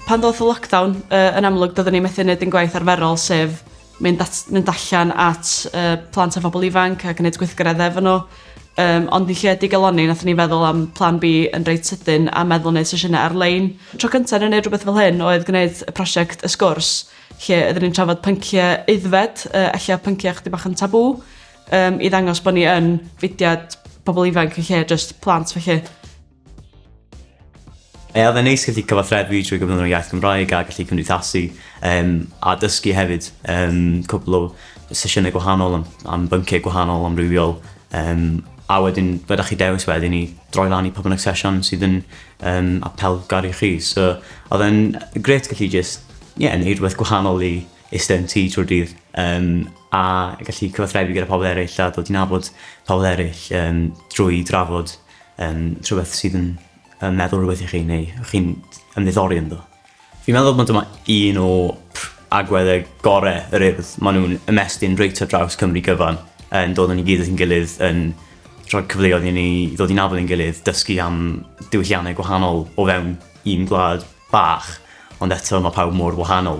Pan ddoth y lockdown, uh, yn amlwg doeddwn ni methu wneud ein gwaith arferol, sef mynd, at, mynd allan at uh, plant a phobl ifanc a gwneud gweithgareddau efo nhw. Um, ond yn lle digalonni, nathon ni feddwl am plan B yn reit sydyn a meddwl wneud sesiynau ar-lein. Tro cyntaf ni'n gwneud rhywbeth fel hyn oedd gwneud y prosiect Y Sgwrs, lle oedden ni'n trafod pynciau aeddfed, uh, ella pynciau chydig bach yn tabw, um, i ddangos bod ni yn fudiad pobl ifanc yn lle just plant felly. Ie, oedd e'n neis gallu cyfathrebu trwy gyfrwng yr iaith Gymraeg a gallu cymdeithasu um, a dysgu hefyd um, cwpl o sesiynau gwahanol am, am bynciau gwahanol, amrywiol. Um, a wedyn, fe chi dewis wedyn i droi lan i pa bynnag sesiwn sydd yn um, apelgar i chi. So, oedd e'n gret gallu just, ie, yeah, neud rhywbeth gwahanol i eistedd yn tŷ trwy'r dydd um, a gallu cyfathrebu gyda pobl eraill a dod i nabod pobl eraill um, drwy drafod um, rhywbeth sydd yn, yn meddwl rhywbeth i chi neu chi'n ymddiddori ynddo. Fi'n meddwl bod dyma un o agweddau gorau yr Urdd. Maen nhw'n ymestyn reit ar draws Cymru gyfan, yn dod â ni gyd at ein gilydd, yn rhoi cyfleoedd i ni ddod i nabod ein gilydd, dysgu am diwylliannau gwahanol o fewn un gwlad bach, ond eto mae pawb mor wahanol.